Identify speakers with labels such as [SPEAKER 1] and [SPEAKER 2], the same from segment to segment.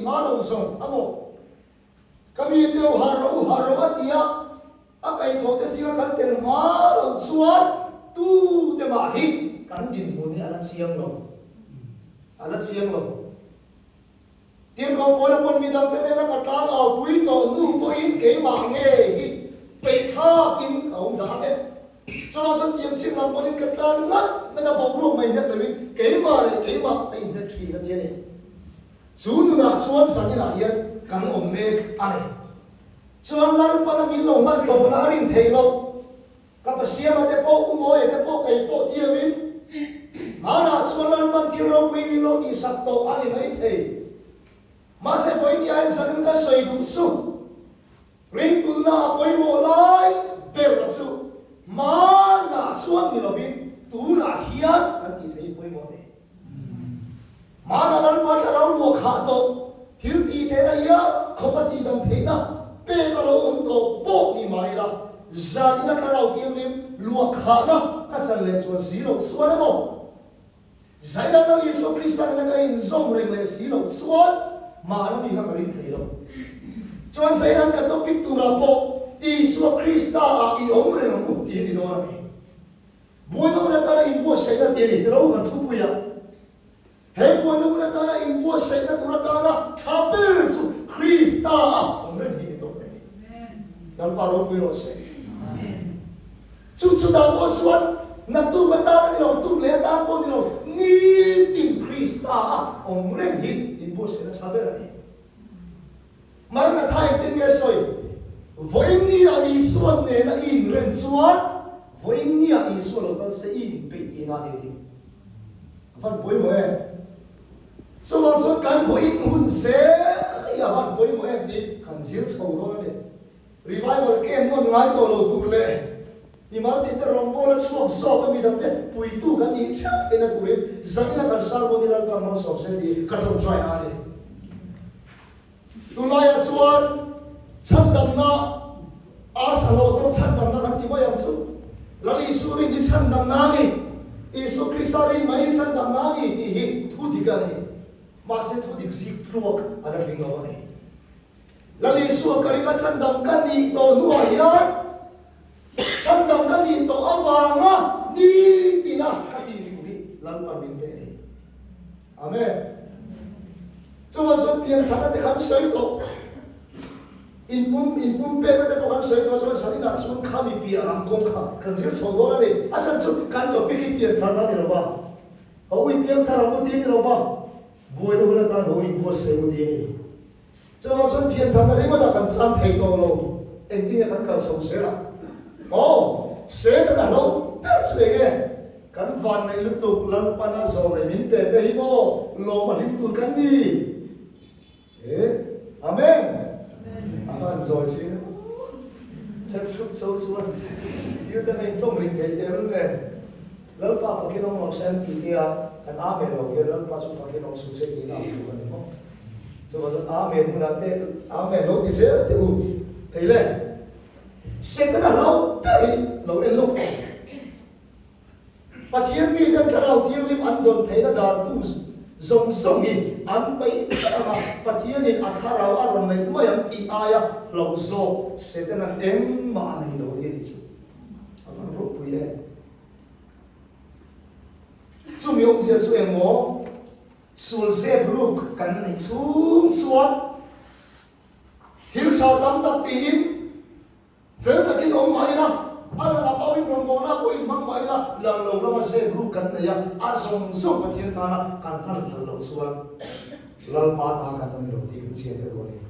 [SPEAKER 1] tih hma lo zawng a maw? Ka mi deuh harh rawh u, harh rawh a ti a, a kaihthawh te zinga kan tel hma loh chuan tute mah hi kan dinhmun hi a la chiang lo, a la chiang lo. Tirhkoh Paula pawn midangte nena ka tlang au pui tawh hnu pawhin keimah ngei hi peihthlakin ka awm dah ang e. Chuvang chuan tiang chin lam pawhin ka tlan ngat ngat a, boruak mai hnek loin keimah leh keimah ka inhnek thin a ti a ni. Chu nunah chuan zaninah hian kan awm mek a ni. Chuan Lalpana min lo hman tawhna a rin theih loh. Ka Pasiama te pawh, U Mawia te pawh, kei pawh tiamin hmanah chuan Lalpan thil ropui min lo tihsak tawh a ni maithei. Mahse vawiin hian zanin ka sawi duh chu ringtunna a pawimawh lai ber chu hmanah chuan ni lovin tunah hian kan tih theih pawimawh a ni. Hmana Lalpa thlarau luah khah tawh thil tih theihna hial khawp a tihdam theihna pek a lo awm tawh pawh ni mah ila, zanin a thlarau thianghlim luah khahna ka chan leh chuan si loh chuan emaw, zaina Lal Isua Krista nena ka inzawm reng leh si loh chuan hmana mi kha ka ring thei lo. Chuan zainan ka topic turah pawh Isua Krista ah i awm reng ang u tih a ni dawn a ni. Buaina hun atana inbuatsaihna tih a ni tilo kan thupui a. He buaina hun atana inbuatsaihna tur atana tha ber chu Krista a awm reng hi ni tawh mai a ni. Lalpa ropui rawh se. Chu chutah pawh chuan naktuk atan a ni lo, tuk leh atan pawh a ni lo, nitin Krista a awm reng hi inbuatsaihna tha ber a ni. Maranatha engtin nge sawi? Vawiin nia Isua nena i inrem chuan vawiin nia Isua lo kal se i inpeih tihna a ni tih a van pawimawh em? Chuvang chuan kan vawiin hun zel hi a van pawimawh em tih kan zir chho dawn a ni. Revival camp nawn ngai tawh lo tur leh mimal tinte rawngbawla chhuak zawk a midangte puitu kan nih theuh theihna turin zaina kan sermon hi Lalpa malsawm se tih ka tawngtai a ni. Tunlaiah chuan chhandamna a sa hlawh tawk chhandamna kan ti mai ang chu. Lal Isu rin hi chhandamna a ni, Isu Krista rin mai hi chhandamna a ni tih hi thu dik a ni. Mahse thu dik zik tluak a la tling lo a ni. Lal Isua ka ringa chhandam ka nih tawh hnuah hian chhandam ka nih tawh avanga nitina ka tih tur hi Lalpa min pe a ni. Amen. Chuvang chuan pianthana te khan sawi tawh, inpum inpum pekna te pawh kan sawi tawh chuan zaninah chuan khami piah lam kawng kha kan zir chho dawn a ni. A chhan chu kan topic hi piantharna a ni lo va, ho in piangthar ang u ti a ni lo va, buaina hun atan ho in buatsaih u ti a ni. Chuvang chuan piantharna ringawtah kan chang thei tawh lo, engtin nge kan kal chho zel a? Aw, Satan a hlo ber chu eng e? Kan vanneih lutuk Lalpana zawlei min pe te hi maw lawm a hlim tur kan ni? E, Amen! A van zawi thin a, chep chhup cho chuan thil dang a intawm ring thei tehlul nen Lalpa fakin awm rawh se an ti tia kan Amen lo hian Lalpa chu fakin awm suh se tiin a ang tur a ni maw? Chuvang chuan Amen hunah te Amen lo ti zel teh u thei le. Setana hlau ber hi lo en lawk tawh. Pathian miten Thlarau Thianghlim an dawn theihna dartu zawng zawng hi an paih vek ang a, Pathianin a Thlarau a rawn neih mai ang tih aia hlauh zawk Setana'n engmah a nei lo tih a ni chu. A van ropui em! Chumi awmzia chu engmaw? Sul zep ruk kan neih chhung chuan thil tha tam tak tiin fel takin awm mah ila, a lang a pauin rawngbawlna pawh inhmang mah ila, lang lo lama zep ruk kan nei a, a zawng zawng Pathian tana kan hman phal loh chuan Lalpa ta kan awm lo tih kan chiang ta dawn a ni.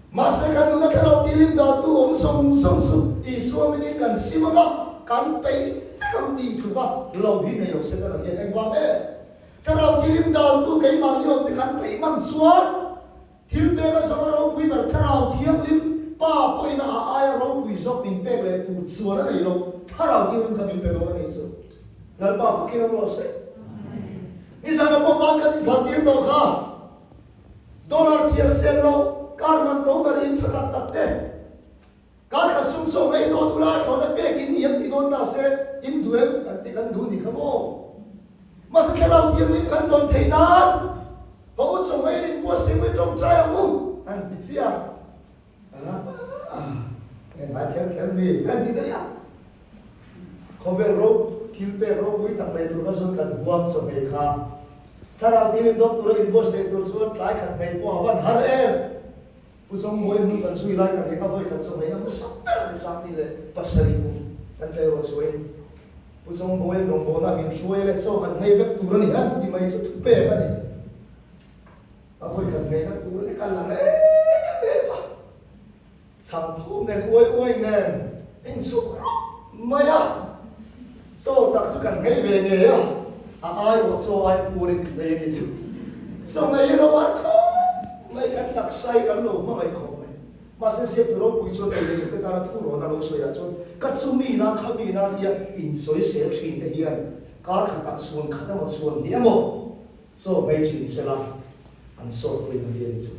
[SPEAKER 1] Mahse kan nuna thlarau tilim dahtu awm zawng zawng chu Isua minin kan sim ang a, kan peih vek ang tih tluka lo hi nei lo se ta hian engvang e? Thlarau tilim daltu keimahni awmte kan peih man chuan thil pek a zawng a ropui ber Thlarau Thianghlim Pa pawhin a aia ropui zawk min pek leh tur chuan a nei lo, Thlarau Thianghlim kha min pe dawn a nih chu. Lalpa fakin awm rawh se. Nizan a pawh ban kan inphartir tawh kha. Dollar chhiar sen loh, kar man to ber in tha tak tak te, kar khat sum zawk ngei dawn ula thlawhna pek in ni ang tih dawn ta se, in duh em? Kan ti kan duh ni kha maw? Mahse thlarau thianghlim kan dawn theih nan Ho u chaw mai in buatsaih mai tawngtai ang u an ti chiah a. Nge ngai kher kher mi an ti daih a. Khawvel ro thil pek ropui tak nei tur kha chuan kan huam chaw hmei kha. Thlarau thil in dawp tura in buatsaih tur chuan tlai khat hmei pawh a van har em. Pu Chawngmawia hnu kan zui lai kan ring a vawi khat chaw hmei na hmasa ber ni 27 kum kan tleirawl chhuahin Pu Chawngmawia rawngbawlna min hruai leh chaw kan hmei vek tur a ni han ti mai chu thupek a ni. A vawi khat hmei na tur a ni kan la reng reng a. Chhang thum nen uai uai nen inchhuk rawp mai a, chaw tak chu kan nghei ve ngei a, a aiawh chaw ai purin kan ei a ni chu. Chaw nghei lo an khawp mai, kan taksa hi kan lo hmangaih khawp mai. Mahse ziaktu ropui chuan ei leh te tana thu rawn a lo sawi ah chuan ka chu mi na kha mi na tia insawisel thin te hian kar khatah chhuan khat emaw chhuan hnih emaw Chaw hmei thin sela an sawt pui na bial chu.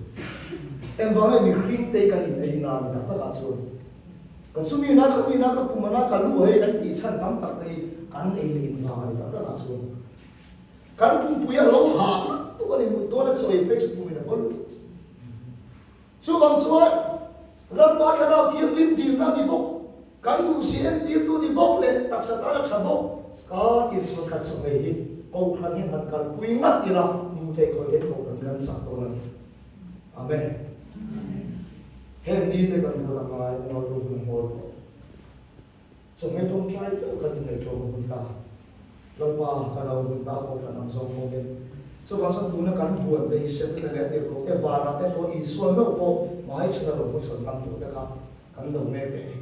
[SPEAKER 1] Engvang nge mihring te kan in ei nan tak tak ah chuan ka chumi na ka mi na ka pum ana ka lu hei kan tih chhan tam tak te hi kan ei leh in vang a ni tak tak ah chuan kan pumpui a lo hah lutuk a ni mut dawn a chaw ei phei chu pum in a haw lutuk. Chuvang chuan Lalpa Thlarau Thianghlim dilna ni bawk, kan duhsi entirtu ni bawk leh taksa tana tha bawk ka tir chhuan khat chawhmei hi Kohhran hian han kalpui ngat ila hmuh theih khawi theih Kohhran kan chak dawn a ni. Amen. Heng ni te kan ruat a ngai unau tu hun a hmawr tawh. Chawhmeh tawngtai deuh kan inngaihtlawm a hun ta. Lalpa ka lo hun ta Kohhran ang zawng awmin. Chuvang chuan tuna kan buan te hi Setana leh a tirhkoh te vanah te hlawh Isua meuh pawh hmai chhuna lo hmachhawn ngam tur te kha kan lo mek teh ni.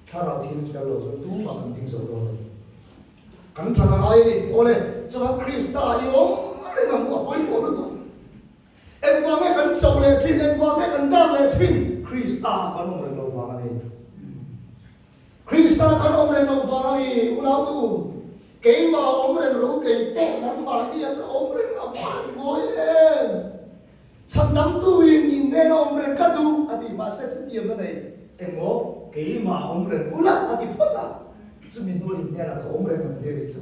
[SPEAKER 1] Thlarau thil tel lo chuan tumah kan ding zo dawn lo. Kan than a ngai a ni. Awle, chuvang Krista i awm reng ang u a pawimawh lutuk. Engvang nge kan chauh leh thin? Engvang nge kan dan leh thin? Krista kan awm reng lo vang a ni. Krista kan awm reng lo vang a ni. Unautu, keimah awm reng ro kei pawh nangmah hian ka awm reng a van mawi em? Chhandamtuin in hnena awm reng ka duh a ti. Mahse thutiamna nei engmaw keimah awm reng ula a ti phawt a, chumi hnuah in hnenah ka awm reng ang ti a nih chu.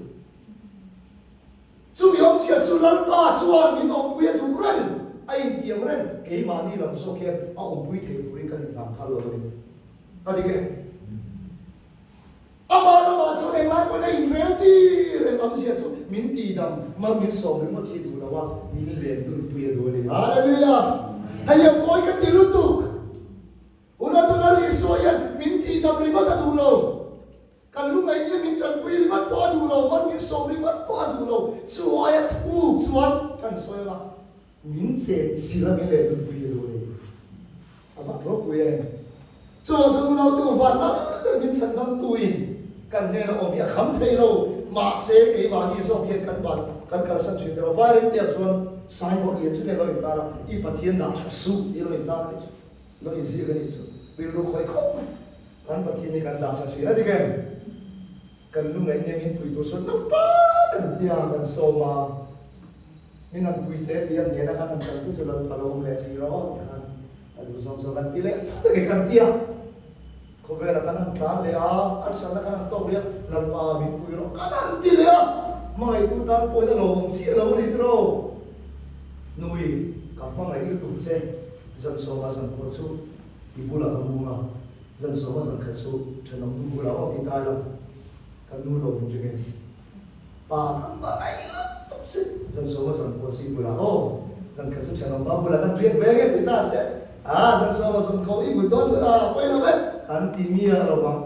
[SPEAKER 1] Chumi awmchhiat chu Lalpa chuan min awmpui a duh reng, a intiam reng, keimahni lam zawk hian a awmpui thei turin kan inhlan phal lo a ni. A dik e. Amah lamah chuan englai pawhin a inrel tir reng awmzia chu min tihdam, mal min sawm ringawt hi duh lo a, min len dunpui a duh a ni. Hallelujah! Hei hian mawi ka ti lutuk. Unatu Lal Isua hian min tihdam ringawt a duh lo. Kan lungaih nia min tanpui ringawt pawh a duh lo, man min sawm ringawt pawh a duh lo. Chu aia thuk chuan kan sawi anga min chet chilh a min leh nunpui a duh a ni. A vak ropui em? Chuvang chuan unautu van lam ber min chhan damtuin kan hnena awm hi a kham thei lo. Mahse keimahni zawk hian kan ban kan kalsan thin tawh lo. Vairengte ah chuan signboard lian zet hian lo intar a, I Pathian dah tha suh tih a lo intar a nih chu. Lo inzir a nih chu. Rilru khawih khawp mai. Kan Pathian hi kan dah tha thin a dik em? Kan lu ngaih nia min pui tur chuan Lalpa kan ti a, kan sawm a, min han pui teh tih a hnena khan han kal chu chu Lalpa lo awm leh thin rawh ti khan a duh zawng zawng kan ti leh phawt a ni kan ti a. Khawvela kan han tlan leh a, harsatna kan han tawk leh a, Lalpa min pui rawh kan han ti leh a, hmangaihtu tan pawhin a lawmawm chiah lo a ni tiraw? Nui, ka hmangaih lutuk che, zan sawma zan pawh chu i bulah ka bung a. Zan sawma zan khat chu thenawm nu bulah aw ti ta ila, kan nu lo min ring e. Pa kan va ngaih lut tawp si. Zan sawma zan pawh chi bulah aw, zan khat chu thenawm pa bulah kan riak ve nge ti ta se. Ah, zan sawma zan kho i mut dawn chu a pawi lo e, kan ti mi a lo vang.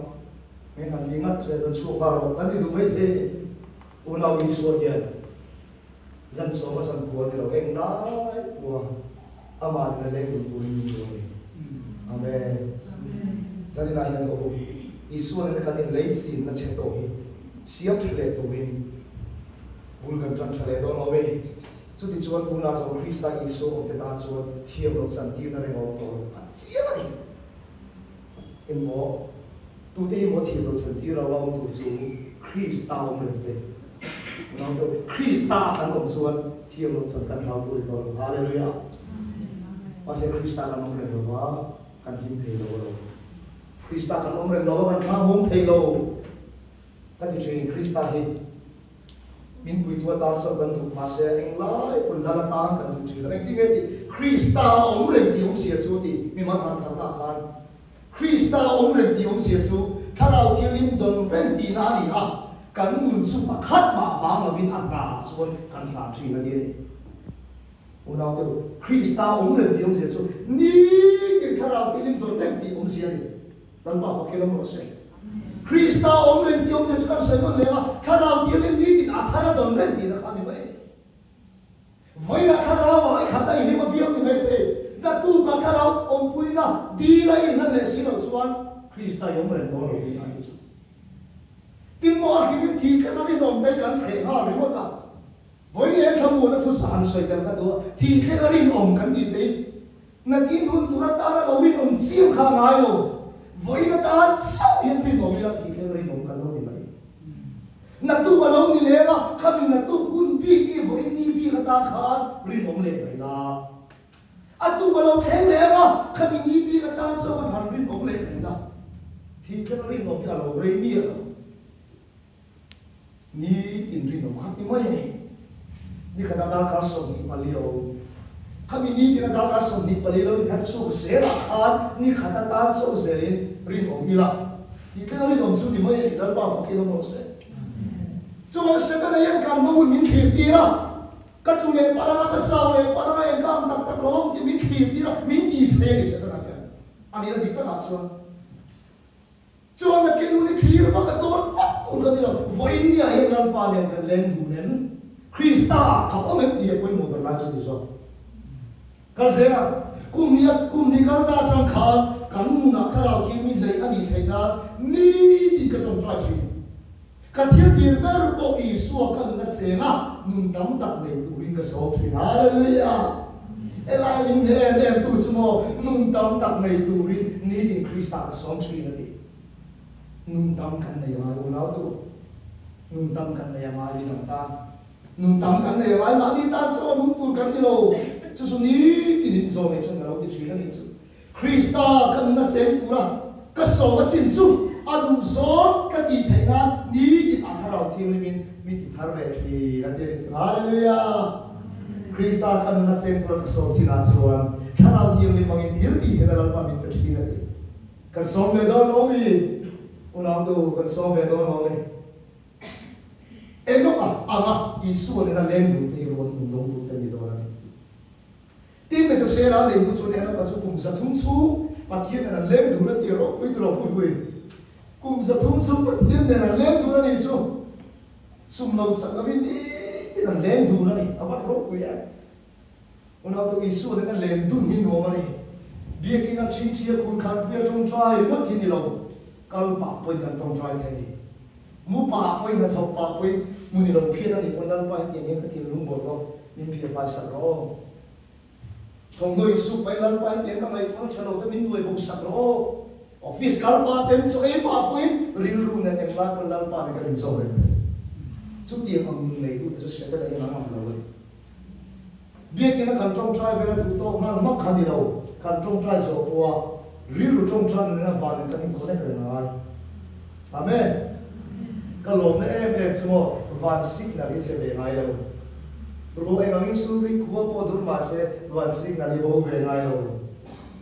[SPEAKER 1] Min han ti ngat che zan chhuak nghal rawh, kan ti duh mai thei a ni. Unau Isua hian zan sawma zan kua ni lo eng lai pawha amah nena leng dun turin min duh a ni. Amen. Zaninah hian ka u, Isua nena kan inlei chinna chhe tawh hi siam tha leh turin bul kan tan tha leh dawn lo e. Chutichuan tunah zawng Krista Isua awmte tan chuan thiam loh chantirna reng a awm tawh lo. A chiang a ni. Engmaw? Tute hi maw thiam loh chantir lo a awm tur chu Krista awm reng te. Unau te, Krista a kan awm chuan thiam loh chan kan hlau tur i tawh lo. Hallelujah! Mahse Krista kan awm reng lo va, kan hlim thei lo a lo. Krista kan awm reng lo va, kan thla hmawng thei lo. Ka ti thin, Krista hi. Min puitu atan chauh kan duh, mahse englai pawn lal atan kan duh thin lo. Engtin nge tih? Krista a awm reng tih awmzia chu tih mi man han tharna ah khan Krista a awm reng tih awmzia chu Thlarau Thianghlim dawn reng tihna a ni a, kan nun chu pakhat mah vang lovin a hna ah chuan kan hlan thin a ti a ni. Unau deuh, Krista a awm reng tih awmzia chu nitin Thlarau Thianghlim dawn reng tih awmzia a ni. Lalpa fakir awm rawh se. Krista awm reng tih awmzia chu kan sawi nawn leh a, Thlarau Thianghlim nitin a thar a dawn reng tihna kha a ni mai a ni. Vawiinah Thlarauah i khat a i hlim a viau ni mai thei. Naktukah Thlarau awmpuina dil a i inhlan leh si loh chuan Krista i awm reng dawn lo tihna a ni chu. Tin maw a hrimin thih thleng a rinawm te hi kan hreh nghal ringawt a. Vawiin he thlamuana thusa han sawi tel ka duh a, thih thleng a rinawm kan tih te hi Nakin hun tur atana lo rinawm chiam kha a ngai lo. Vawiin atan chauh hian rinawm ila tih thleng rinawm kan lo ni mai. Naktuk a lo ni leng a, khami naktuk hun bik i vawiin ni bik atan khan rinawm leh mai la. A tuk a lo thleng leng a, khami ni bik atan chauh khan han rinawm leh mai la. Thih thleng a rinawm hi a lo rei miah lo. Ni inrinawm kha ti mai a ni. Ni khata darkar 24 a awm. Khami ni tina darkar 24 lo inher chhuak zelah khan ni khat atan chauh zelin rinawm ila. Tih thleng a rinawm chu ni mai a ni, Lalpa fakin awm rawh se. Chuvang Setana hian kan hma hun min thlir tir a, ka tlu leh palh anga, ka chau leh palh anga, eng ka ang tak tak lo ang tih min thlir tir a, min ti thei a ni Setana hian. A nihna dik takah chuan. Chuan a ke nun i thlir vak a dawn vak tur ka ni lo. Vawiin nia hian Lalpa nen kan leng dun em? Krista ah ka awm em tih a pawimawh ber lai chu ni zawk. Kal zel a, kum ni a kum ni kal ta atang khan kan nunah thlarau khi mi hleih a nih theih nan nitin ka tawngtai thin. Ka thil tir ber pawh Isua ka nun a cheng a, nun tam tak nei turin ka sawm thin. Hallelujah! Helai min hne em em tu chu maw nun tam tak nei turin nitin Krista ka sawm thin a ti. Nun tam kan nei angai unau tu. Nun tam kan nei angai midang tan. Nun tam kan nei angai mahni tan chauh a nung tur kan ni lo. Chu chu nitin in zawm ei chuan ka lo ti thin a nih chu. Krista ka nun a cheng tura ka sawm a chin chu a duh zawng ka tih theih nan nitin a Thlarau Thianghlimin mi ti thar ve thin a ti a ni chu. Hallelujah! Krista ka nun a cheng tura ka sawm chinah chuan Thlarau Thianghlim hmangin thil tih theihna Lalpa min pe thin a ti. Kan sawm ve dawn lo mi? Unautu, kan sawm ve dawn lo mi? Enoch-a anga Isua nena leng duhte hi rawn nun dawng duhte an ni dawn a ni. Tin, Methusela nei hnu chuan Enoka chu kum 300 chhung Pathian nen an leng dun a ti ropui tu lo pui pui. Kum 300 chhung Pathian nen an leng dun a nih chu sum lo chak lovin nitin an leng dun a ni. A va ropui em! Unautu Isua nen a leng dun hi nuam a ni. Biakina ṭhingṭhi a khun khan puia ṭawngṭai ringawt hi ni lo, kal pah pawhin kan ṭawngṭai thei. Mu pah pawhin hnathawk pah pawhin hmu ni lo phian a nih pawn Lalpa hetiang hian ka thinlung bawlh rawh, min phiah fai sak rawh aw. Thawmhnaw insuk pahin Lalpa hetiang ka ngaihtuahna tha lo te min nuai bo sak rawh aw. Office kal pah ten chaw ei pah pawhin rilru nen englai pawn Lalpa nen kan inzawm reng thei. Chutiang ang nun neitute chu Setana hian a ngam lo a ni. Biakina kan tawngtai vela duh tawk nghal hmak kha ni lo, kan tawngtai zawh pawha rilru tawngtai nunena van in kan in connect reng a ngai. Amen. Ka lawmna em em chu maw van signal hi che ve ngai lo. Ruah eng angin sul ri khua pawh dur mah se van signal hi bo ve ngai lo.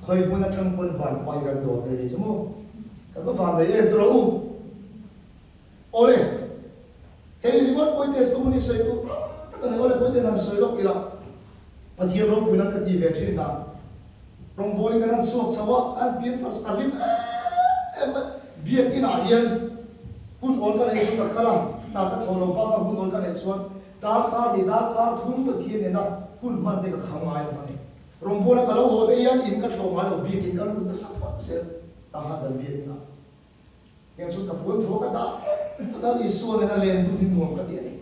[SPEAKER 1] Khawi hmun atang pawn van pai kan dawh thei ni chu maw. Kan va van nei em tawh u. Awle, hei ringawt pawi testimony sawi tur tam tak a nei. Awle, pawi ten han sawi lawk ila, Pathian ropui nan ka ti ve thin dan. Rawngbawlin kan han chhuak chho a, an pian thar a hlim em em mai. Biakin ah hian hun awl ka neih chu ka kal a, hna ka thawh lo bak a hun awl ka neih chuan darkar leh darkar thum Pathian nena hun hman te ka kham ngai lo a ni. Rawngbawla ka lo haw te hian in ka thlawh ngai lo, biakin ka lut nasa phawt zel tahan kan biakin ah. Heng chu ka puan thu ka dah em a, Lal Isua nena len dun hi nuam ka ti a ni.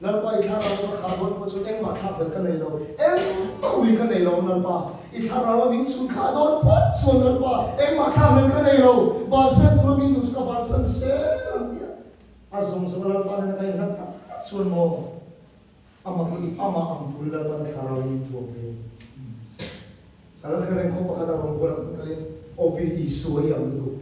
[SPEAKER 1] Lalpa i thlarau ka khah dawn pawh chuan engmah thlak hlel ka nei lo, engmah ui ka nei lo Lalpa, i thlarau a min chhun khah dawn phawt chuan Lalpa engmah thlak hlel ka nei lo, bansan tura min duh chu ka bansan zel ang ti a. A zawng zawng a Lalpa nena ka inhlat tak tak chuan maw amah hi amah ang turin Lalpan a thlarau in min thuam thei. Ka la hre reng khawp pakhat a rawn bual a kan kalin OP Isua hi ang lutuk.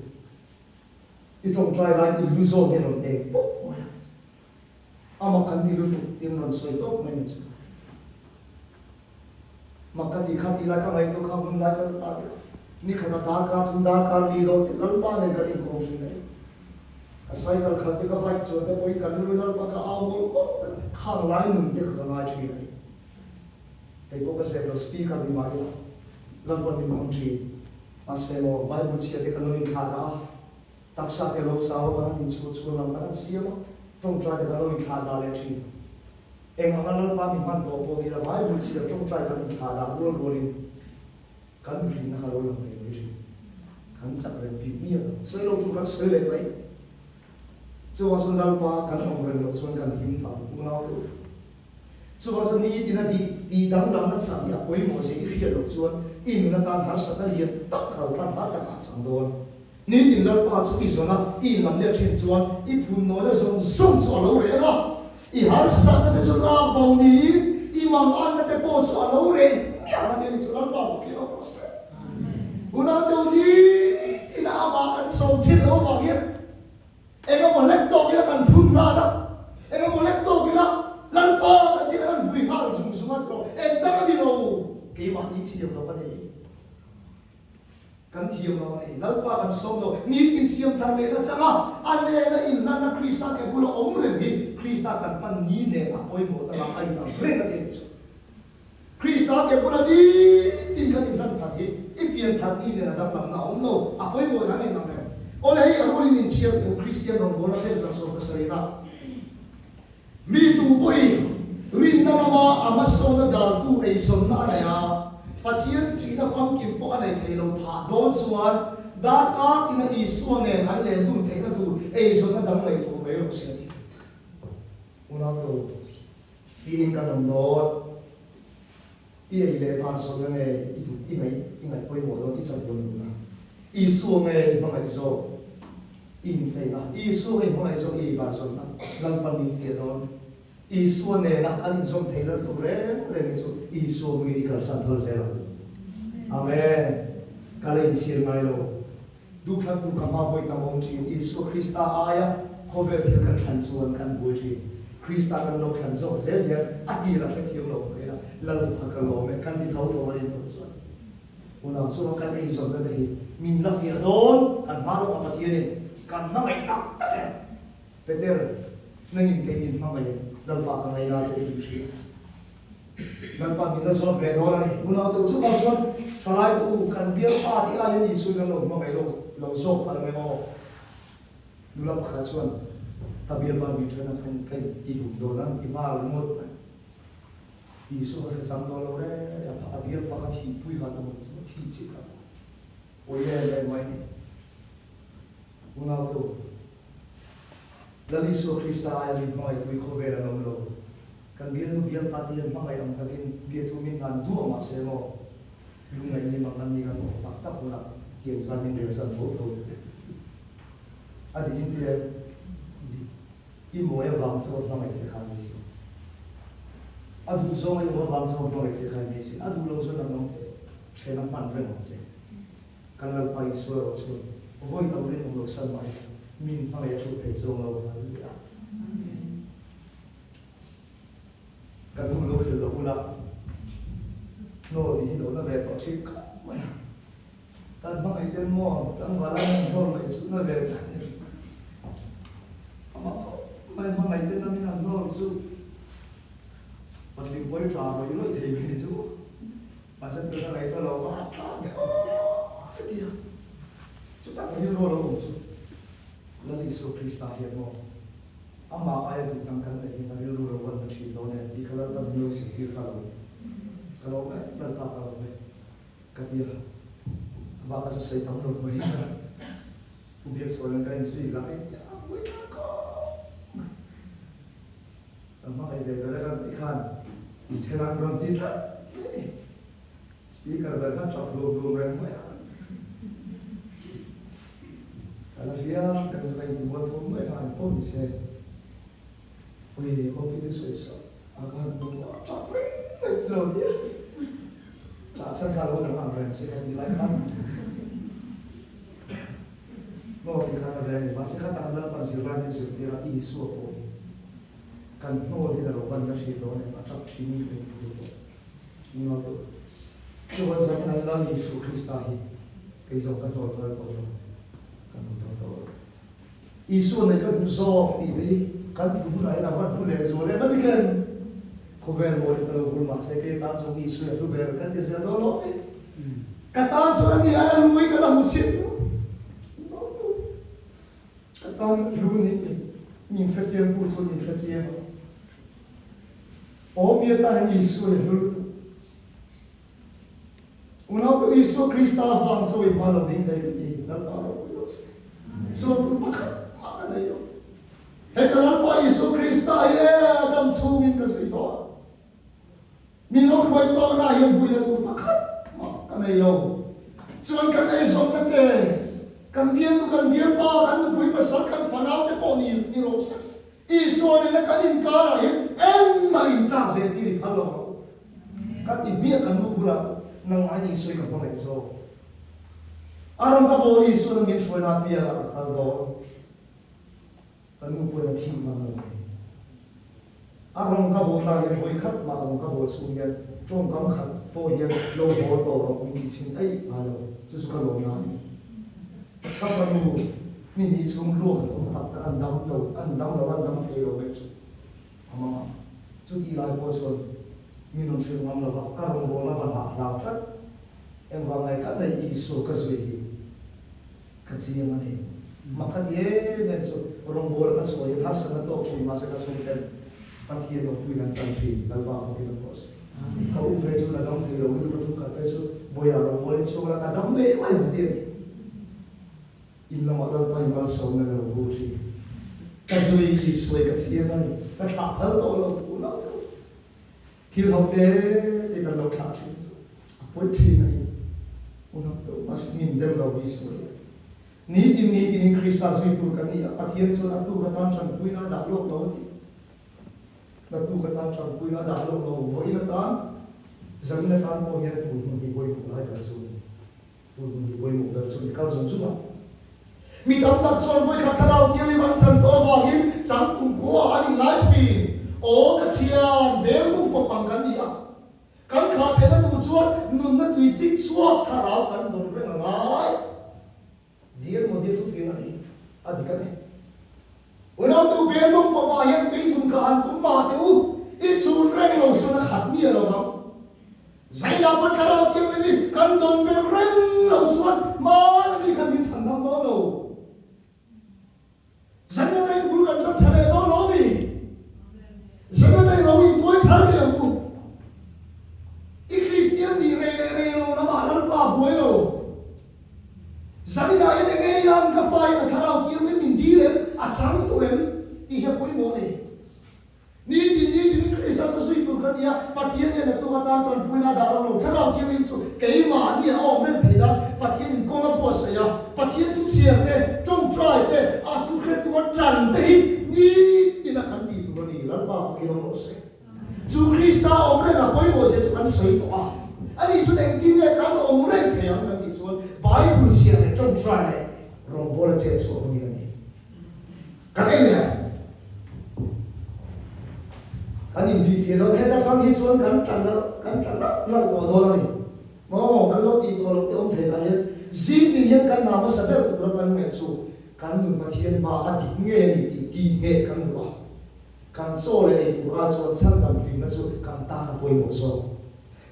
[SPEAKER 1] I tawngtai laiin i lu zawn hi a rawn eng pawp mai a. Amah kan ti lutuk tiin rawn sawi tawp mai ni chu. Mak ka ti kha tih lai ka ngaihtuah kha hun lai kal ta te kha. Ni khat a darkar thum darkar li dawh te Lalpa nen kan inkawm thin a ni. Ka cycle khalh te ka bike chuan te pawhin kan rilru Lalpa ka au mawlh mawlh mai a, khang lai nun te kha ka ngai thin a ni. Hei pawh ka zep lo speaker ni mah ila Lalpa min hmang thin. Mahse maw Bible chhia te kan lo inthlah dah a, taksa te lo chau a kan han inchhur chhun lam kan han siam a, tawngtai te kan lo inthlah dah leh thin. Eng anga Lalpa mi hman tawh pawh ni ila Bible chhia tawngtai kan inthlah dah rual rualin kan rinna kha lo lang ve mai thin. Kan chak reng bik miah lo. Sawi lo tur kan sawi leh mai. Chuvang chuan Lalpa kan awm reng loh chuan kan him ta ang unau te u. Chuvang chuan nitin a tih tih danglamna chang hi a pawimawh zia i hriat loh chuan i nun atan harsatna lian tak kal tlang har takah a chang dawn. Nitin Lalpa chu i zawn a, i inlam let thin chuan i phunnawina zawng zawng chu a lo reh ang a, i harsatna te chu lak bo niin i manganna te pawh chu a lo reh hmiah ang a ti a ni chu Lalpa fak hi rawh se. Unau deuh nitin a amah kan sawm thin loh avang hian Engemaw lek tawk ila kan phun nghal a, engemaw lek tawk ila Lalpa kan tih kan vui nghal zung zung a ti lo, eng dang a ni lo, keimahni thiam lo ka nei, kan thiam lo a ni, Lalpa kan sawm lo, nitin siam thar lehna changa a nena inhlanna Krista ke bula awm reng hi Krista kan pan ni nen a pawimawh ta lam a inang reng a ti a nih chu. Krista ke bula nitin kan inhlan thar hi i pian thar ni nen a danglamna a awm lo, a pawimawh dan a inang reng. Awle hei a rulin inchhiar teh u Kristian rawngbawlna hriat zan 17 a mi tu pawhin rinna lama a hmasawnna daltu eizawnna a nei a, Pathian ṭihna famkim pawh a nei thei lo phah dawn chuan darkar tina Isua nen an len dun theihna tur eizawnna dang ngaihtuah mai rawh se a ti. Unau te u. Fim kan awm dawn. I ei leh ban sawina nge i duh i ngaih i ngaih pawimawh dawn i chak dawn duhna. Isua nge i hmangaih zawk i incheina. Isua nge i hmangaih zawk i ei ban zawnna. Lalpan min fiah dawn. Isua nena kan inzawm theih lal tur reng reng hi chu Isua hmingin i kalsan phal zel ang. Amen. Ka la inchhir ngai lo. Duhthlan tur ka hma vawi tam awm thin. Isua Krista aia khawvel thil kan thlan chuan kan buai thin. Krista kan lo thlan zawk zel hian a tir a hrethiam lo mai a, Lalpa ka lawm e, kan ti tho tho a rin tawh chuan. Unau chuan kan eizawnna te hi min la fiah dawn, kan hma lawkah Pathianin kan hmangaih tak tak em? Peter, nangin kei min hmangaih em? Lalpa ka ngaina che i tih hria. Lalpa min la zawt ve dawn a ni. Unau deuh chukah chuan thalai te u kan bialpa tih aiin Isuin an lo hmangaih lo lo zawk palh ang em aw? Nula pakhat chuan ka bialpa min then a khan ka inti hlum dawn a, ti nghal ringawt mai. Isua ka hre chang dawn lo reng a, a bialpa kha thihpui kha tum chu thih chi kha pawi em em mai ni. Unau te u, Lal Isua Krista aia min hmangaih tui khawvel an awm lo. Kan bialnu bialpa te hian hmangaih ang takin biathu min hlan duah mah se maw, lungngaih ni mang an ni kan awm tak tak hunah tiang zan min rel zan tho tho. A dik in tia dik i mawi avang chuan hmangaih che kha ni si. A duh zawng a i awm avang chuan hmangaih che kha ni si. A duh lo chuan an awm thei then a hman reng ang che. Kan Lalpa Isua erawh chuan vawi tam rinawm lo san mah ila min hmangaih a thut thei zawng lo hallelujah. Ka nu lo hrilh lo ula hnaw tih hi lo na ve tawh thin khawp mai a. Kan hmangaih ten maw tlangval a min hnawl mai chu na ve tak ni. Amah khawp mai hmangaih ten a min han hnawl chu patling pawi tha rawih rawih thei mai chu. Mahse tuna ngaihtuah lo va a tla deuh a ti a. Chutah ka rilru a lo awm chu Lal Isua Krista hian maw amah aia duh dang kan neih hian a rilru lo van na thin dawn em tih kha Lalpan min lo zirtir kha lo ka lawm em Lalpa ka lawm e ka ti a. A bak a chu sawi tam lo mai a. Pu Biakchhuanan kan inzui lai a pui thlak khawp mai. Ka hmangaih ve ber a kan tih khan inthen an rawn ti tlat mai a ni. Speaker ber khan tap hlum hlum reng mai a. Ka la hria, kan zu ka intibual phum mai kha an pawm ni se. Ui, Hopi chu sawi sawi a ka han hmu a, tap reng mai ti lo tia. Tah chhan kha lo dang ang reng che ka ti lai khan. Maw ti khan a reng ni, mahse kha tak Lalpan zirlai min zirtir a, Isua pawh hi. Kan hnawl hi a lo van na thin dawn em? A tap thin in ka inphu tawh. Unau te u, chuan zanin an Lal Isu Krista hi kei zawng ka hnawl phal tawh lo, ka hmu tawh tawh lo. Isua nei ka duh zawk tih te hi kan thu hunah hian a van hlu leh zual em a ni khem. Khawvel mawi ka lo vul mahse kei tan zawng Isua hi a hlu ber kan ti zel dawn lo mi. Ka tan chuan a ni a lui ka la hmu chhin lo. Ka tan hlu ni i min hrechiang tu chu min hrechiang ang. Aw bia tan hian Isua hi a hlu lutuk. Unau tu Isua Krista vang chawi hma lo ding thei kan ni, Lalpa ropui lo se. Chuan tur pakhat mah ka nei lo. Heta Lalpa Isua Krista hi e dam chhungin ka zui tawh a. Min lo hruai tawhna ah hian vuina tur pakhat mah ka nei lo. Chuan kan eizawnna te, kan bialnu, kan bialpa, kan nupui pasal, kan fanau te pawh ni ni rawh se. Isua nena kan inkar ah hian engmah intlak zel tir i phal lo vang. Ka ti hmiah kan nu bulah nangmah in Isua hi ka hmangaih zawk. A rawn ka bawl Isua na min hruaina apiang ah ka kal dawn. Kan nu pawhin a thih ngam lo mai. A rawng ka bawl lai hian vawi khat mah rawng ka bawl chhung hian tawngkam khat pawh hian lo bawl tawh rawh min ti chhin eih ngai lo. Chu chu ka lawm na a ni. Ka fanu ni hnih chhung luak an awm tak tak an dam lo, an dam lo, an dam thei lo mai chu a mang a. Chutih lai pawh chuan min rawn hrilh ngam lo va, ka rawngbawlna va hlah hlau tlat. Engvang ngai ka neih Isua ka zui hi. Ka chiang a ni. Mak ka ti em em chu rawngbawla ka chhuah hian harsatna tawk thin mahse ka chhung ten Pathian awmpuiin an chang thin, Lalpa fakin awm rawh se. Ka u phei chu la dam thei lo lutuk a thu khat phei chu Bawiha rawngbawlin chhuak la ka dam leh mai ang ti a ni. In lamah Lalpa hi malsawmna ka lo vur thin. Ka zui Isuai ka chiang a ni. Ka thlah phal tawh lo unau te u. Thil ho te te kan lo thlah thin chu a pawi thin a ni. Unau te u, mahse min dem lo hi sawi a. Nitin nitin in Krista zui tur kan ni a, Pathian chuan a tuk atan tanpuina a dah lawk lo a ti. A tuk atan tanpuina a dah lawk lo, vawiin atan, zanin atan pawh hian tun hun hi pawimawh lai ber chu a ni. Tun hun hi pawimawh ber chu a ni, kal zung zung a. Mi tam tak chuan vawikhat thlarau thianghlim an chan tawh avangin changtum khua an inlai thin. Aw ka thian, bel mung pawp ang kan ni a. Kan khah theihna tur chuan nunna tui chik chhuak thlarau kan dawn reng a ngai. Dear Modi thufing a ni, a dik a ni. Unautu bel mung pawpah hian tui thun kha han tum mah teh u, i chhun reng lo chuan a khat miah lo vang. Zaila pawn thlarau thianghlim hi kan dawn ber reng lo chuan hmana mi khan min chhan dam dawn lo. Zan atangin bul kan tan tha leh dawn lo mi? Zan atangin lo intuai thar leh ang u. I Kristian nih rei leh rei lo lamah Lalpa buai lo. Zaninah hian enge ian ka fa in a thlarau thianghlim min dil em, a chang tawh em tih hi a pawimawh a ni. Nitin nitin in Krista chu zui tur ka ni a, Pathian hian a tuk atan tanpuina a dah lo lo. Thlarau Thianghlim chu keimahni a awm reng thei nan Pathianin kawng a buatsaih a, Pathian thu chhiar te, tawngtai te, a thu hretu a tan te hi nitin a kan tih tur a ni. Lalpa fakin awm rawh se. Chu Krista a awm reng a pawimawh zia chu kan sawi tawh a, ani chuan engtin nge kan awm reng thei ang kan tih chuan Bible chhiar leh tawngtai leh rawngbawla chet chhuah hmangin a ni. Kan en leh ang. Kan inbihfiah dawn heta tang hi chuan kan tla nalh kan tla nalh nalh tawh dawn a ni. Maw kan lo tih tawh loh te awm thei lah hian zing tin hian kan hna hmasa ber tura kan ngaih chu kan nun Pathian hma a dik ngei a ni tih tih ngeh kan duh a. Kan chaw leh ei tur ah chuan chhandam hlimna chu kan tan a pawimawh zawk.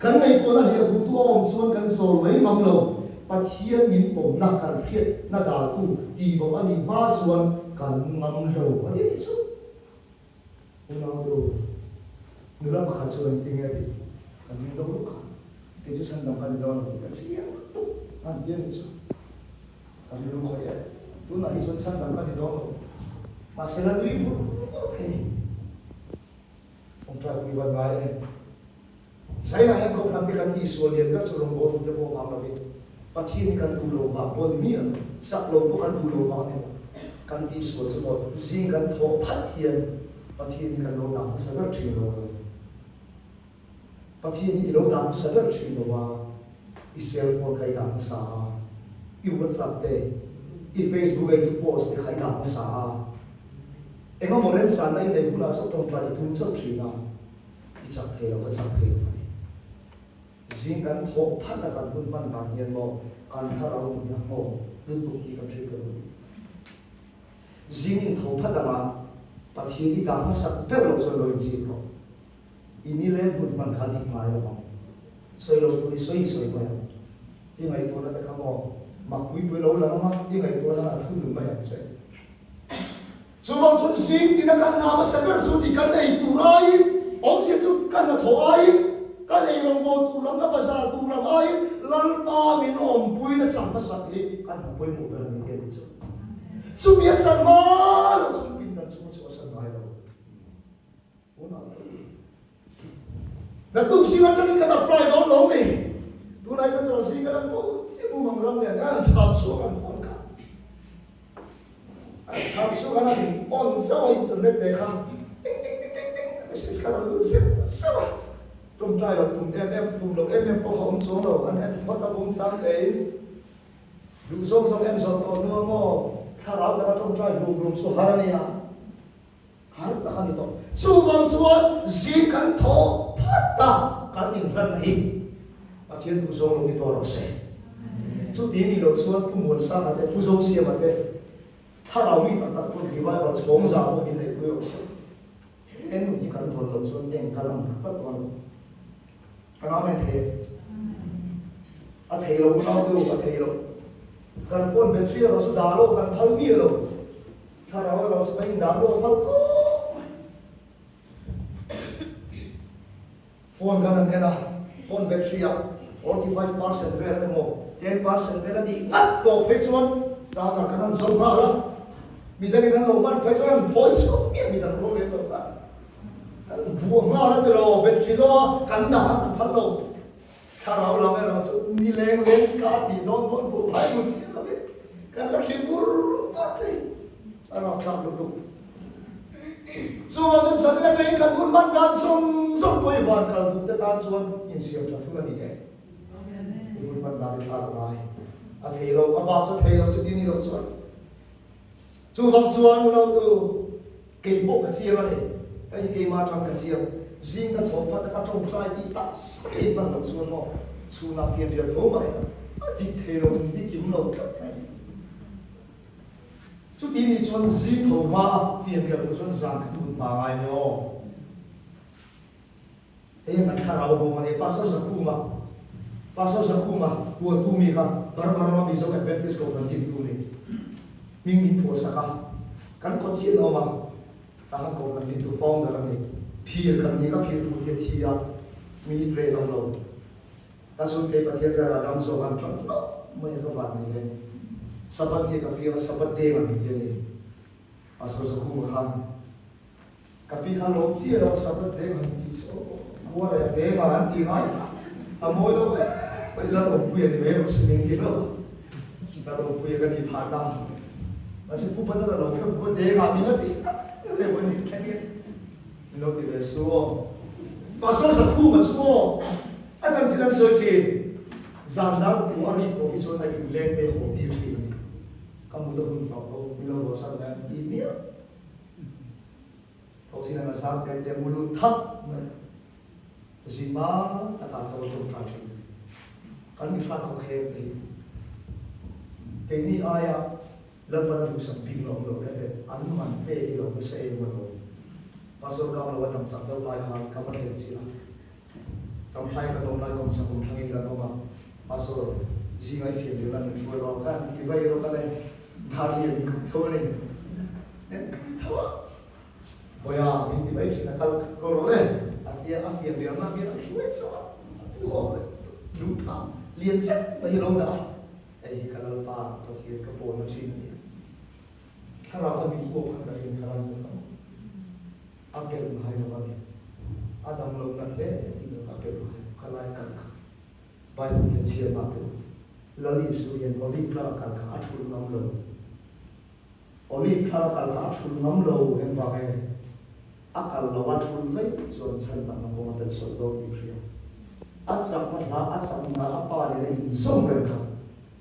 [SPEAKER 1] Kan ngaihtuahna hliah huhtu a awm chuan kan zawl mai ngam lo. Pathian min pawmna kan hriatna daltu tih bawk a nih hma chuan kan ngam lo a ti a nih chu. Unau nula pakhat chuan engtin nge a tih? Kan ring do luh kha. Kei chu chhandam ka ni dawn lo tih ka chiang lutuk a han ti a nih chu. Ka rilru khawih e. Tunah hi chuan chhandam ka ni dawn lo. Mahse la nui vur vur thei. Tawngtai pui van ngai em? Zainah hian kohhran te kan tihsual lian ber chu rawngbawltu te pawh vang lovin Pathian hi kan duh lo vang pawh ni miah lo, chak lo pawh kan duh lo vang ni lo. Kan tihsual chu maw zing kan thawh phat hian Pathian hi kan lo dah hmasa ber thin lo a ni. Pathian hi i lo dah hmasa ber thin lo a, i cell phone kha i dah hmasa a, i WhatsApp te, i Facebook a i thu post te kha i dah hmasa a. Engemaw remchanna i neih hunah chauh tawngtai i tum chauh thin a, i chak thei lo, ka chak thei lo a ni. Zing kan thawh phat a kan hun hman dan hian maw kan thlarau nun hi a nghawng lutuk tih kan hriat ka duh. Zing in tho phat anga Pathian i dah hmasak ber loh chuan lo inchik rawh. I ni leng hun hman kha dik ngai lo ang. Sawi lo tur i sawi i sawi mai ang. I ngaihtuahna te kha maw mak pui pui lo lang anga i ngaihtuahna a thu nun mai ang che. Chuvang chuan zing tina kan hna hmasa ber chu tih kan ei tur aiin, awmzia chu ka hnathawh aiin, ka ei rawngbâwl tur lam, ka bazar tur lam aiin Lalpa min awmpuina chang hmasak hi kan hna pawimawh ber a ni tih a ni chu. Chumi a chang hma loh chuan pindan chunga chhuahsan ngai lo. Naktuk zing atangin kan apply dawn lo mi? Tunah hian tawrh zing kan an ko chiah mumang ram nen an chham chhuak an phone kha. An chham chhuak an han on zauh a internet leh kha ting ting ting ting ting message kha rawn lut zeuh zeuh a. Tawngtai loh tum em em tum loh em em pawh kha awm chuang lo an en phawt a bung chang tein duh zawng zawng en zawh tawh hnu a maw thlarau taka tawngtai hlum hlum chu har a nia. Har tak a ni tawh. Chuvang chuan zing kan thawh phat a, kan inhlan hi Pathian duh zawng lo ni tawh rawh se. Chuti ni loh chuan Pu Muansanga te, Pu Zosiama te, thlarau mi tak tak pawn revival chhawng zah pawh min neihpui rawh se. He nun hi kan vawn loh chuan eng kal ang tak tak dawn lo. Kan amen thei e. A thei lo unau te u, a thei lo. Kan phone battery erawh chu dah lo, kan phal miah lo. Thlarau erawh chu kan indah lo phal khawp mai. Phone kan han en a, phone battery ah 45% vel emaw 10% vel a nih ngat tawh phei chuan charger kan han zo nghal a, midangin an lo hman phei chuan an phawi chhuak miah midang rual lem lo kha. Kan vuah nghal a ti lo, battery lo a kan dah a kan phal lo. Thlarau lam erawh chu ni leng leng ka tih dawn dawn pawh phai ngun chiah lo e. Kan la thlir bur bur thei. A rapthlak lutuk. Chuvang chuan Sarin atangin kan hun hman dan zawng zawng pawh i van kal duh te tan chuan insiam tha thung a ni e. I hun hman dan i thlak a ngai. A thei lo, a bak chu a thei lo chuti ni loh chuan. Chuvang chuan unautu kei pawh ka chiang a ni, hei hi keimah atang ka chiang, zing ka thawh phat a ka tawngtai tih tak tak in hman loh chuan maw chhunah fianrial tho mai a dik thei lo in ni kim lo tlat mai. Chuti nih chuan zing tho hma a fianrial tur chuan zan khat mut hma ngai ni aw. Hei hian kan thlarau bawm a ni. Pastor Zakhuma, Pastor Zakhuma hualtu mi kha Burma rama Mizo Adventist Kohhran dintu ni. Hming min phuahsak a, kan kawt chiah a awm a, tahan Kohhran dintu founder a ni. Phir kan ni ka phir put hi a thi a, minute rei awm lo. Ta chhun phei Pathian zarah dam zawk an tang hlauh mai a ka van ni le. Sabbath ni ka piang a, Sabbath day ang ti a ni. Pastor Zakhuma khan. Ka pi kha lawm chiah lo Sabbath deng han tih saw buar eh deng ah an ti ngai a mawi lo em mai lal awmpui a ni mai rawh si min ti lo lal awmpui a ka nih phah ta mahse pu Patana lo kha vua deng ah min la ti tak reuh a ni min lo ti ve su aw Pastor Zakhuma chu aw a chanchin an sawi thin zan dar tu a rik pawh hi chuan a inleng te haw tir thin a ni ka mut a hun tawh lo min lo haw san mai an ti miah. Thawhzin an zam te te mu lut thak mai a. Zima takah ka lo tawngtai thin. Kan mi hrat khaw kheng te hi keini aia Lalpan a duhsak bik lo awm lo le an man pe hi lo nasa em a lo. Pastor Kam lo a dam chak deuh lai khan ka va thlen chiah a. Champhai kan awm lai kawng chak awm thlangin kan awm a. Pastor zinga i fiam leh lan min hruai rawh khan ti vai rawh ka le. Dar lian in ka tho a ni. Tho a. Bawiha min ti mai thin a kal ko rawh le a tia a fiam liam a mian a hruai chauh a a tu awm le lu tha lian zet mai hi a lo dah a hei hi ka lalpa Pathian ka pawlna thin a ni a thlarau a min uap khan ka rin kha lan ka a pelh ngai lo a ni a dam lo nat hle tih lo a pelh ngai lo ka lai kal kha Bible hian chhiar mah teh Lal Isu hian Olive tlang a kal kha a thulh ngam lo. Olive thla kal kha a thulh ngam lo engvang e? A kal lo a thulh vaih chuan chhan dang a kawng a pel sawlh dawn tih hria. A chakna hla a chakna a pa nen a inzawm reng kha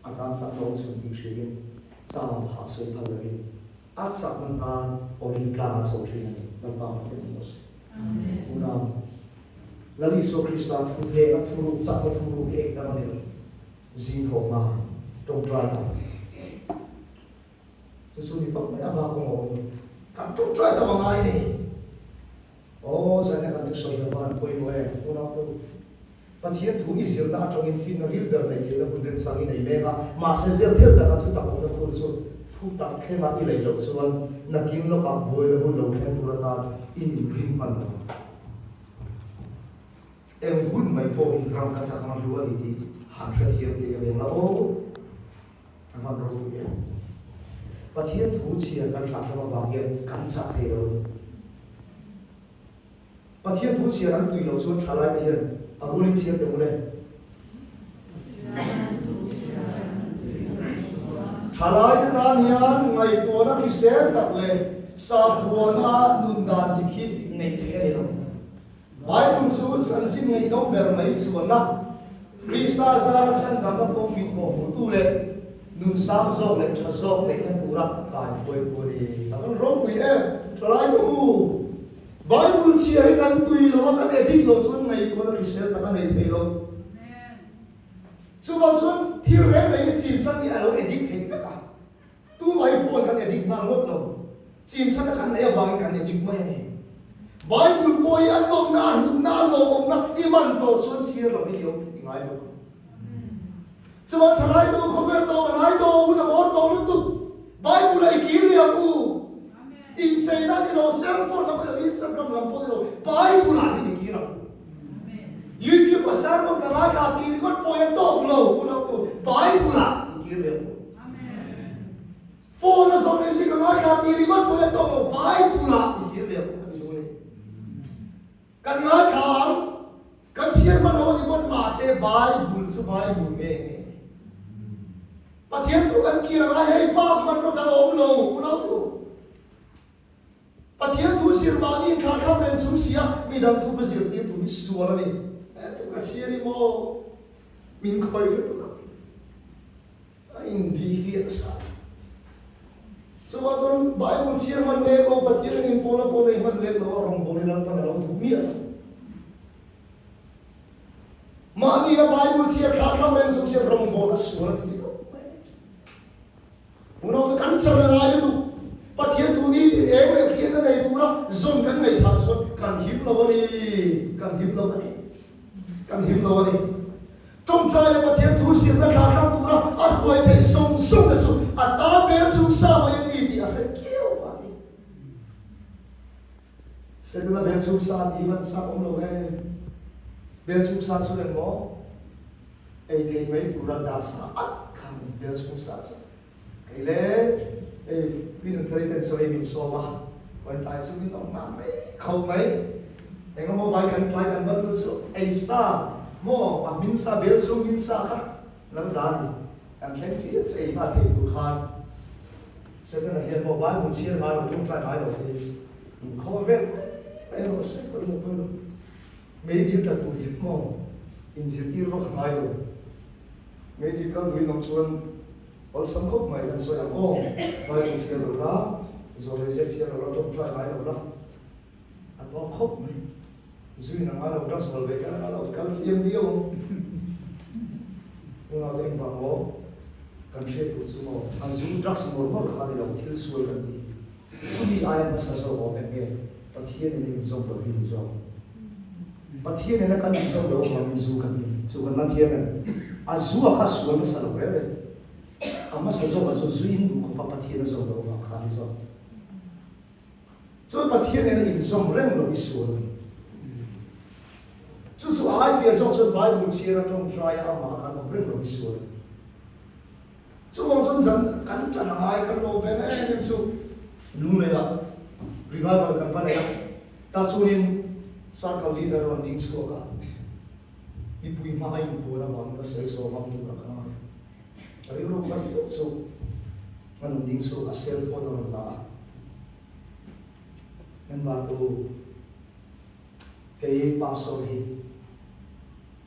[SPEAKER 1] a tan chak lo chhun tih hriain chau hah sawi phal lovin. A chakna nan Olive tlang a chho thin a ni. Lalpa fakin awm rawh se. Unau, Lal Isua Krista thu hnena thuruk chakna thuruk hi eng dang a ni lo. Zing thawh hma tawngtai ta. Chu chu ni tawp mai a bak kawng a awm lo. Kan tawngtai tam a ngai a ni. Aw, zaina kan thusawi hi a van pawimawh em? Unau te u, Pathian thu i zirna atangin finna ril ber neih theihna hun remchang i nei mek a, mahse zel thil taka thu tak awmna khur chu thu tak thlenga i lei loh chuan nakin lawkah buaina hun lo thleng tur atan i inring hman lo. Eng hun mai pawh hi ram ka chak ang hlu a ni tih han hrethiam teh reng la aw. A van ropui em. Pathian thu chhiar kan hlah hlawm avang hian kan chak thei lo. Pathian thu chhiar an tui loh chuan thalai te hian a rualin chhiar teh ule. Thalai te tan hian ngaihtuahna hrisel tak leh sakhuana nun dan dik hi neih theih a ni lo. Bible chu chanchin ngaihnawm ber mai chuanna, Krista zara chhandamna pawh mit pawh hmuhtu leh nun sang zawk leh tha zawk neihna tura kaihruaitu a ni. A van ropui em! Thalai te u, Bible chhiar hi kan tui lo a, kan edit lo chuan ngaihtuahna hrisel tak a nei thei lo. Chuvang chuan thil reng reng hi chin chan hi a lo edit theih vek a. Tumah hi phone kan edit nghal ngawt lo. Chin chana kan neih avangin kan edit mai a ni. Bible pawh hi a nawmna, a hlutna, a lawmawmna i man tawh chuan chhiar lovin i awm thei ngai lo. Chuan thalai tu khawvel tawh ka ngai tawh hun a bawr tawh lutuk. Bible a i kir leh ang u. Incheina ni lo, cell phone lam ni lo, Instagram lam pawh ni lo, Bible ah hian i kir ang u. YouTube a sermon ka ngaithla tih ringawt pawh hi a tawk lo, unautu, Bible ah i kir leh ang u. Phone a zawh leh zing ka ngaithla tih ringawt pawh hi a tawk lo, Bible ah i kir leh ang u ka ti duh a ni. Kan ngaithla ang, kan chhiar hman lo a ni pawn mahse Bible chu Bible nge nge a ni. Pathian thu kan kir ang a, hei bak hmanraw dang a awm lo, unautu. Pathian thu zir mahni inthlahthlak reng chung sia midang thu va zirtir tur hi sual a ni. He thu ka chhiar hi maw min khawih lutuk a, a inbihfiah nasa. Chuvang chuan Bible chhiar hman lek lo, Pathian in inpawlna pawh nei hman lek lo a rawngbawlin Lalpan a lo duh miah lo. Mahni a Bible chhiar thlahthlak reng chung sia rawngbawlna sual a ni ti tawp mai a ni. Unau te kan chan a ngai lutuk. Pathian thu ni tin eng leh hriat a nei tura zawn kan ngaihthah chuan kan him lo a ni, kan him lo a ni, kan him lo a ni. Tawngtai leh Pathian thu zirna thla thlang tura a hruai theih zawng zawng te chu a tan bel chung sa mai a ni tih a hre kiau va ni. Setana bel chung sa tih hi van chak awm lo e. Bel chung sa chu engmaw? Ei theih mai tura dah sa at kha a ni bel chhung sa chu. Kei le hei Queen Anthony ten chaw ei min sawm a, vawi tlai chu min awm nghal mai kho mai. Engemaw vai kan tlai kan van lut chu ei sa maw a hmin sa bel chhung hmin sa kha lo dah a ni. Kan thleng chiah chu ei nghal theih tur khan Setana hian maw Bible chhiar ngai lo tawngtai ngai lo hi inkhawm vel mai mai rawh se pawi lo pawi lo. Meidil tla tur hi maw inzirtir vak a ngai lo. Meidil kal duhin awm chuan awlsam khawp mai kan sawi ang aw. Bible chhiar lo la, zawh leh ziak chhiar lo la, tawngtai ngai lo la, a tawk khawp mai. Zuin a ngai lo, drugs bal ve kher a ngai lo, kal chiang viau ang. Unau te engvang maw kan hriat tur chu maw a zu drugs ngawr ngawr kha a ni lo, thil sual kan ti. Chumi aia hmasa zawk awm eng nge? Pathian in a inzawm lo hi ni zawk. Pathian in a kan inzawm lo avangin zu kan ni. Chu kan man thiam em? A zu a kha sual hmasa lo reng reng. A hmasa zawkah chuan zu in duh khawpa Pathian a zawm lo avang kha a ni zawk. Chuan Pathian in a inzawm reng lo hi sual a ni. Chu chu a aifiah zawk chuan Bible chhiar a tawngtai a amah a kan awm reng lo hi sual a ni. Chuvang chuan zan kan tan a ngai kan lo ven em em chu Lungleiah revival kan va nei a, tah chuanin circle leader rawn ding chhuak a, mipui hma a inpuan avangin ka sawi zawm ang tur a ka ngai a, rilru kha riau chu a rawn ding chhuak a, cell phone a rawn la a, member te u kei pastor hi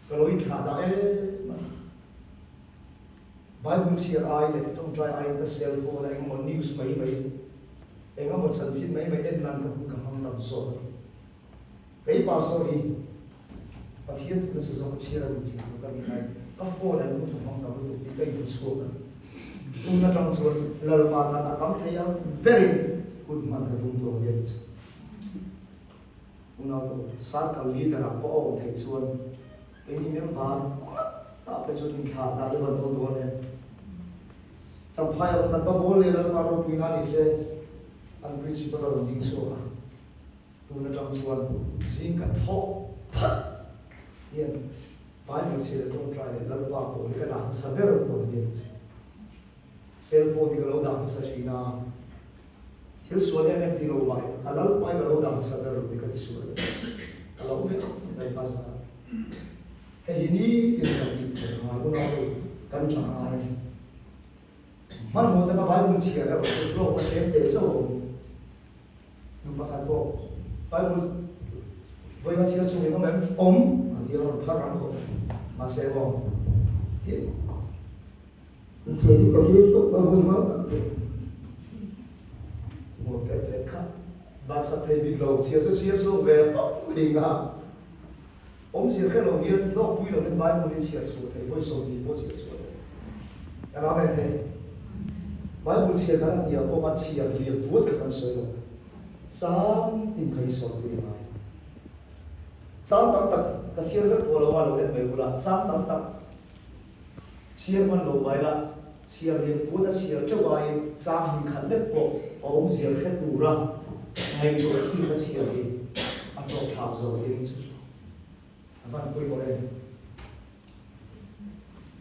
[SPEAKER 1] ka lo inthlah dah em a. Bible chhiar ai leh tawngtai aiin ka cell phone a engemaw news mai mai. Eng emaw chanchin mai mai en nan ka hun ka hmang tam zawk a ti. Kei pastor hi Pathian thu nasa zawk a chhiar a duh chin tur ka ni ngai. Ka phone an hun ka hmang tam lutuk tih ka inhmu chhuak a ni. Tun atang chuan Lalpa tan a tam thei ang berin hun hman ka tum dawn nia chu. Unau circle leader ah pawh a awm theih chuan keini member ah phei chuan inthlah dah hi van awl dawn em. Champhai a kan va bawl leh Lalpa ropui na ni se an principal a rawn ding chhuak a, tun atang chuan zing ka thawh phat hian Bible chhia leh tawngtai leh Lalpa pawh hi ka dah hmasa ber dawn nia chu. Cell phone hi ka lo dah hmasa thin a. Thil sual em em ti lo mai, ka Lalpai ka lo dah hmasa ber lo hi ka ti sual a ni. Ka lo ve khawp mai Lalpa zara. Hei hi nitin kan tih theih a ngai, unau te kan tha ngai a ni. Hmanhmawh taka Bible chhiar erawh chu hlawk a tlem teh chauh a awm. Nu pakhat pawh Bible vawiin a chhiar chungin awm em? Awm! A ti a rawn phar rang khawp mai. Mahse maw? Tin. Thil hi ka hlir tawp a hun hma tak te hmuh teh teh kha bansak thei bik lo chhiar chu chhiar chhuak ve hauh ding a awmzia hre lo hian hlawkpui lo in Bible hi chhiar chhuah thei vawi 20 pawh chhiar chhuah thei kan amen thei Bible chhiar kan an tia pawh kan chhiar liam puat kha kan sawi lo chang tin kha hi sawi pui a ngai chang tam tak ka chhiar vek tawh lo a lo en mai bula chang tam tak Chhiar hman lo mai la, chhiar lian puat a chhiar teuh aiin chang hnih khat lek pawh a awmzia hre tura ngaihtuah chi ka chhiar hi a tawk thlak zo ding chu a van pawimawh em.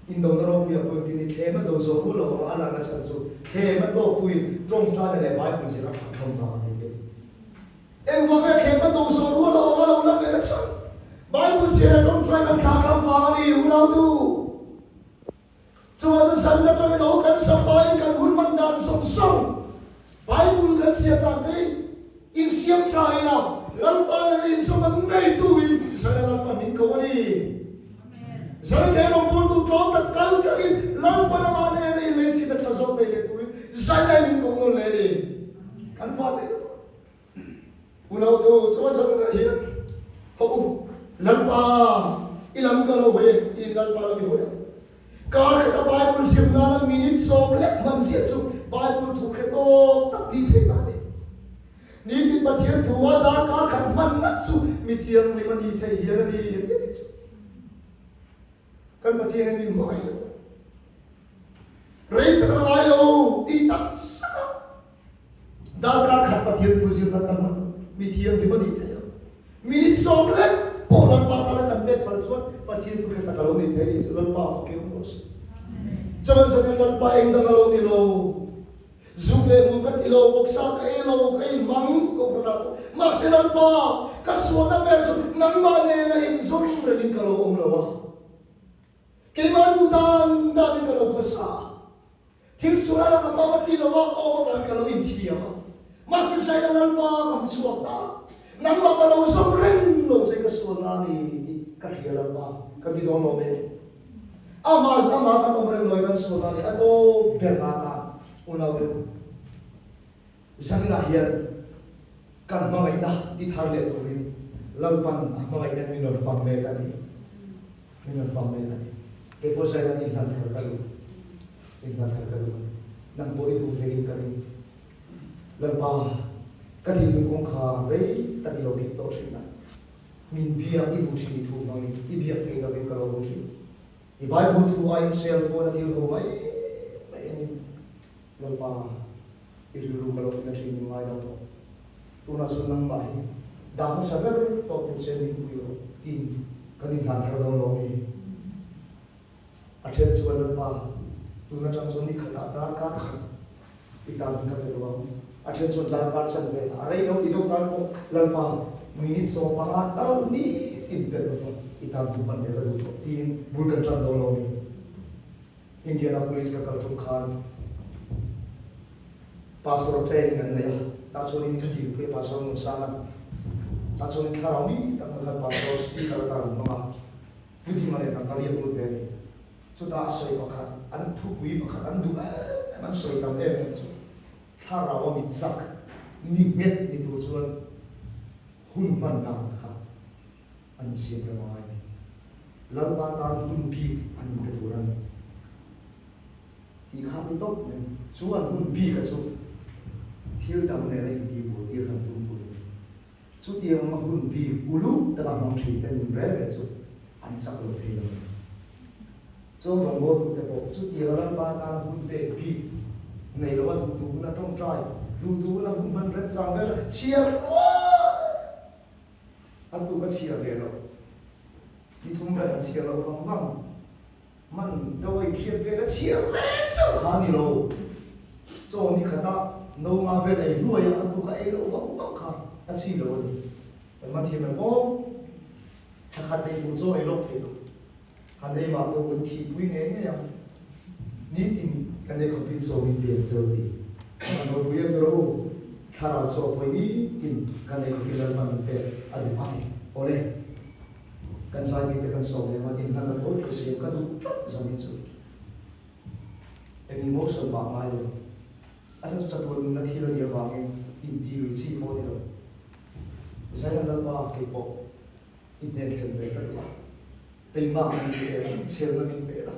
[SPEAKER 1] Indona ropui a pawhin tin i thlem a do zo rual lo ang a lanna chhan chu thlem a tawktuin tawngtaina leh Bible zir a thlak hlawm vang a ni te. Engvang nge thlem a do zo rual lo ang a lo lan leh na chhan? Bible chhiar a tawngtai kan thlah thlam vang a ni, unautu. Chuvang chuan san atangin aw kan safaiin kan hun hman dan zawng zawng Bible kan chhiar dan te hi insiam tha ila, Lalpa leh rinzawm a nung ngei turin Zana Lalpa min ko a ni. Zana kei rawngbawltu tlawm tak kal takin Lalpa lamah nena inleichhin a tha zawk nei leh turin Zana min ko nawn leh a ni. Kan van leh lutuk a. Unautu chuan Zaluna hian, Haw u, Lalpa, i lam ka lo hawi e, tiin Lalpa lam i hawi ang. Kar khata Bible zir nana minute sawm lek hman ziah chu Bible thu hre tawk tak tih theih a ni. Nitin Pathian thua darkar khat hman ngat chu mi thianghlim a ni thei hian a ni, a ti a nih chu. Kan Pathian hian min hmangaih lo. Rei tak a ngai lo tih tak zet a. Darkar khat Pathian thu zirna kan hman mi thianghlim a nih theih a. Minute sawm lek pawh Lalpa tana kan pek phal chuan Pathian thu hre tak a lo nih theih a nih chu Lalpa a fak em rawh se. Chuan zanin Lalpa eng dang a lo ni lo. Zuk leh hmu ka ti lo, vawksa ka ei lo, ka inhmang ko hran a pawh. Mahse Lalpa, ka sualna ber chu nangmah nena inzawm rengin ka lo awm lo a. Keimah duh dan danin ka lo khawsa a. Thil sual a lang a pam a ti lo a, ka awm avangin ka lo inthiam a. Mahse Zaina Lalpa ka hmu chhuak ta. Nangmah ka lo zawm reng lo che ka sualna a ni tih ka hria Lalpa, ka ti dawn lo e. Amah amah kan awm reng lawi kan sualna leh a tawp berna atan unau te u, zaninah hian kan hmangaihna ti thar leh turin Lalpan a hmangaihna min rawn fang mek a ni. Min rawn fang mek a ni. Kei pawh zain an inhlan thar ka duh. Inhlan thar ka duh a ni. Nang pawh i duh ve in ka ring. Lalpa, ka thinlung kawngkhar rei tak i lo kik tawh thin a. Min biak i duh thin i thu hmangin i biak thei lovin ka lo hmu thin. I Bible thu aiin cell phone a thil ho mai mai a ni. Lalpa, i rilru ka lo tina thin min ngai lo tawh. Tunah chuan nangmah hi dah hmasa ber tawh tur che min pui rawh tiin kan inhlan thar dawn lo mi. A then chuan Lalpa, tun atang chuan ni khatah darkar khat i tan hun ka pe duh ang. A then chuan darkar chanve a rei lo ti deuh tan pawh Lalpa, minute 15 tal nitin pe rawh chuan i tan hun hman ve ka duh tawh tiin bul kan tan dawn lo mi. Indianapolis ka kal tum khan Pastor training an nei a, tah chuanin ka dilpui a Pastor Nunsanga, tah chuanin thlarau mi tak mai khan Pastor speaker atan an hmang a. Pu Dima leh kan riak lut ve a ni. Chutah a sawi pakhat, an thupui pakhat an duh em em, an sawi tam em em chu Thlarau a mit zak. Mi nghet ni tur chuan hun hman dan kha an insiam rem a ngai a ni. Lalpa tan hun bik an inpe tur a ni tih kha a ni tawp mai. Chu an hun bika chu thil dang nena intihbuai tir kan tum tur a ni. Chutiang anga hun bik uluk taka hmang thin te nun rel rel chu an chak lo thei lo. Chaw rawngbawltute pawh chutianga Lalpa tana hun pek bik nei lova duh duh huna tawngtai, duh duh huna hun hman remchang vel chhiar ruai a tuk a chhiar ve lo. Ni thum vel an chhiar loh vang vang. Man deuh a inhriat vel a chhiar reng reng kha a ni lo. Chaw ni khata no nga vel ei hluai a, a tuk a ei loh vang vang kha a chi lo a ni. Kan man thiam em aw? Thla khat ei tur chaw ei lawk theih lo. Han ei mah pawh kan thihpui ngei ngei ang. Nitin kan ei khawpin chaw min pe ang cheu ti. Kan ropui em tawh u? Thlarau chaw pawh nitin kan ei khawpin Lalpan min pek a duh a ni. Awle. Kan zaimi te kan sawm lem a, inhlan a tawi ka siam ka duh tlat zanin chu. Eng emotion mah ngai lo. A chhan chu chatuan nunna thil a nih avangin inti lui chi pawh a ni lo. Zailan Lalpa kei pawh i hnen thlen ve ka duh a, keimah min pe la, chhelna min pe la,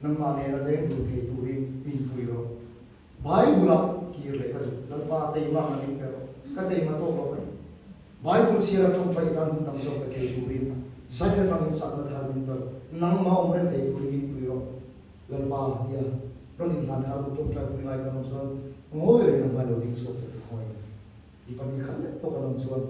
[SPEAKER 1] nangmah nena leng dun thei turin min pui rawh. Bible ah kir leh ka duh. Lalpa teimahna min pe rawh. Ka teima tawk lo mai. Bible chhiar a tawngtai tan hun tam zawk pe thei turin zai atangin chakna thar min pe rawh. Nangmah awm reng thei turin min pui rawh. Lalpa tia rawn inhlan thar duh tawngtai pui ngai kan awm chuan ngawi reng ang hmai lo ding chhuak teh ka khawi. I pahnih khat lek pawh kan awm chuan.